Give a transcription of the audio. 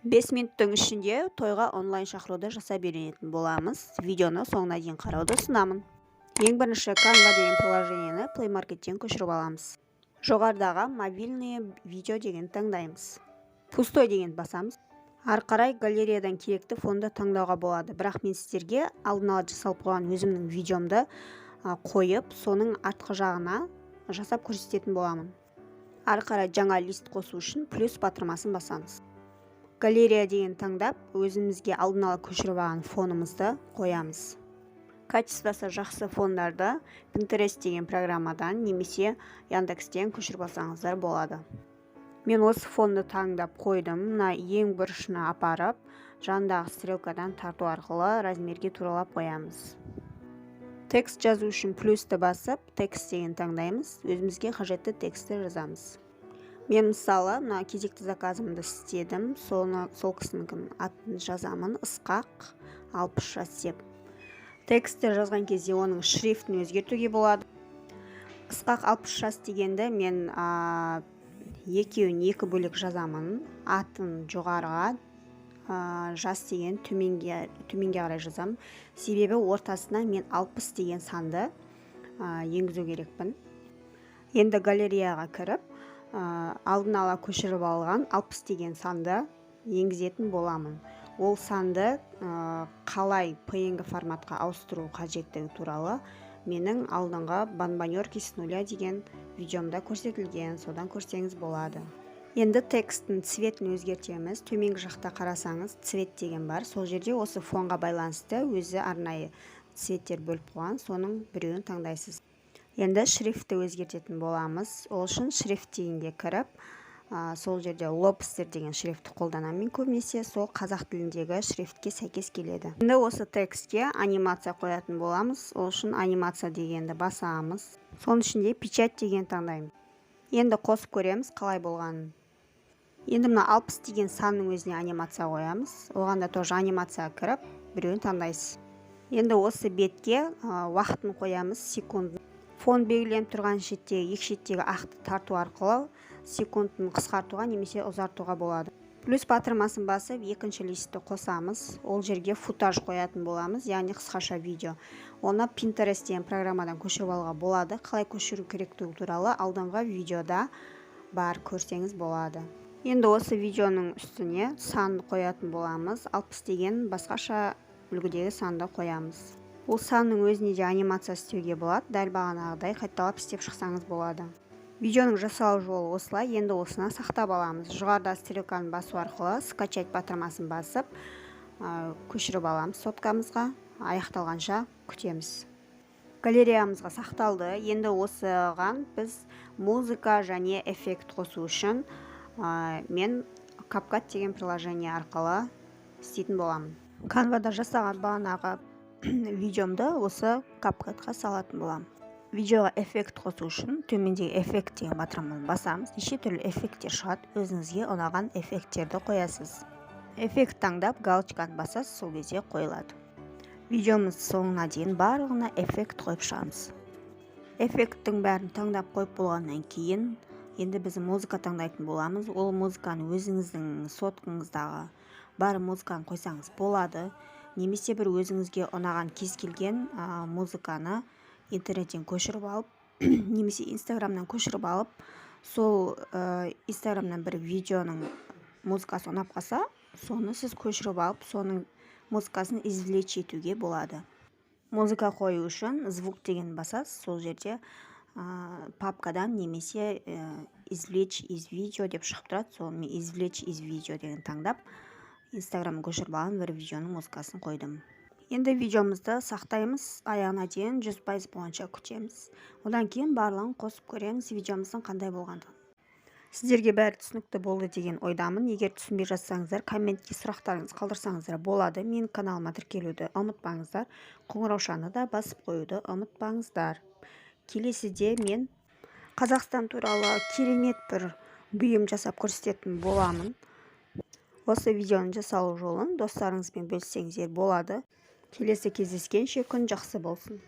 5 минуттың ішінде тойға онлайн шақыруды жасап үйренетін боламыз. Видеоны соңына дейін қарауды ұсынамын. Ең бірінші Canva деген приложениені Play Markеттен көшіріп аламыз. Жоғарыдағы «Мобильные видео» деген таңдаймыз, «Пустой» деген басамыз. Ары қарай галереядан керекті фонды таңдауға болады, бірақ мен сіздерге алдын ала жасалып қойған өзімнің видеомды қойып, соның артқы жағына жасап көрсететін боламын. Ары қарай жаңа лист қосу үшін плюс батырмасын басамыз. «Галерея» деген таңдап, өзімізге алдын ала көшіріп алған фонымызды қоямыз. Качествосы жақсы фондарды Pinterest деген программадан немесе Яндекстен көшіріп алсаңыздар болады. Мен осы фонды таңдап қойдым. Мына ең бұрышына апарып, жанындағы стрелкадан тарту арқылы размерге туралап қоямыз. Текст жазу үшін плюсті басып, «Текст» деген таңдаймыз. Өзімізге қажетті текстті жазамыз. Мен, мысалы, мына кезекті заказымды істедім, соны, сол кісінің атын жазамын, Ысқақ, 60 жас деп. Текстті жазған кезде оның шрифтін өзгертуге болады. Ысқақ, 60 жас дегенді мен екеуін екі бөлек жазамын. Атын жоғарыға, жас деген төменге қарай жазамын, себебі ортасына мен 60 деген санды енгізу керекпін. Енді галереяға кіріп, алдын ала көшіріп алған 60 деген санды енгізетін боламын. Ол санды қалай PNG форматқа ауыстыру қажеттігі туралы менің алдыңғы «Бонбоньерки с нуля» деген видеомда көрсетілген, содан көрсеңіз болады. Енді тексттің цветін өзгертеміз. Төменгі жақта қарасаңыз, «Цвет» деген бар. Сол жерде осы фонға байланысты өзі арнайы цветтер бөліп қойған, соның біреуін таңдайсыз. Енді шрифтті өзгертетін боламыз. Ол үшін «Шрифт» дегенге кіріп, сол жерде «Лобстер» деген шрифтті қолданамын мен көбінесе, сол қазақ тіліндегі шрифтке сәйкес келеді. Енді осы текстке анимация қоятын боламыз. Ол үшін «Анимация» дегенді басамыз, соның ішінде «Печать» деген таңдаймыз. Енді қосып көреміз қалай болғанын. Енді мына 60 деген санның өзіне анимация қоямыз. Оған да тоже анимацияға кіріп, біреуін таңдайсыз. Енді осы бетке уақытын қоямыз, секунд. Фон белгіленіп тұрған шеттегі, екі шеттегі ақты тарту арқылы секундын қысқартуға немесе ұзартуға болады. Плюс батырмасын басып, екінші листті қосамыз. Ол жерге футаж қоятын боламыз, яғни қысқаша видео. Оны Pinterest деген программадан көшіріп алуға болады. Қалай көшіру керектігі туралы алдыңғы видеода бар, көрсеңіз болады. Енді осы видеоның үстіне сан қоятын боламыз. 60 деген басқаша үлгідегі санды қоямыз. Ол санның өзіне де анимация істеуге болады, дәл бағанағыдай қайталап істеп шықсаңыз болады. Видеоның жасалу жолы осылай. Енді осыны сақтап аламыз. Жоғарыда стрелканы басу арқылы «Скачать» батырмасын басып, көшіріп аламыз соткамызға. Аяқталғанша күтеміз. Галереямызға сақталды. Енді осыған біз музыка және эффект қосу үшін мен CapCut деген приложение арқылы істейтін боламын. Канвада жасаған бағанағы видеомды осы CapCutқа салатын боламын. Видеоға эффект қосу үшін төмендегі «Эффект» деген батырманы басамыз. Неше түрлі эффекттер шығады, өзіңізге ұнаған эффекттерді қоясыз. Эффект таңдап, галочканы басасыз, сол кезде қойылады. Видеомыз соңына дейін барлығына эффект қойып шығамыз. Эффекттің бәрін таңдап қойып болғаннан кейін енді біз музыка таңдайтын боламыз. Ол музыканы өзіңіздің соткаңыздағы бар музыканы қойсаңыз болады немесе бір өзіңізге ұнаған кез келген музыканы интернеттен көшіріп алып немесе Инстаграмнан көшіріп алып, сол Инстаграмнан бір видеоның музыкасы ұнап қалса, соны сіз көшіріп алып, соның музыкасын извлечь етуге болады. Музыка қою үшін «Звук» деген басасыз. Сол жерде папкадан немесе «Извлечь из видео» деп шығып тұрады. Сол мен «Извлечь из видео» деген таңдап, Инстаграмнан көшіріп алған бір видеоның музыкасын қойдым. Енді видеомызды сақтаймыз, аяғына дейін 100% болғанша күтеміз. Одан кейін барлығын қосып көреміз, видеомыздың қандай болғандығын. Сіздерге бәрі түсінікті болды деген ойдамын. Егер түсінбей жатсаңыздар, комментке сұрақтарыңызды қалдырсаңыздар болады. Менің каналыма тіркелуді ұмытпаңыздар, қоңыраушаны да басып қоюды ұмытпаңыздар. Келесіде мен Қазақстан туралы керемет бір бұйым жасап көрсететін боламын. Осы видеоның жасалу жолын достарыңызбен бөліссеңіздер болады. Келесі кездескенше, күн жақсы болсын!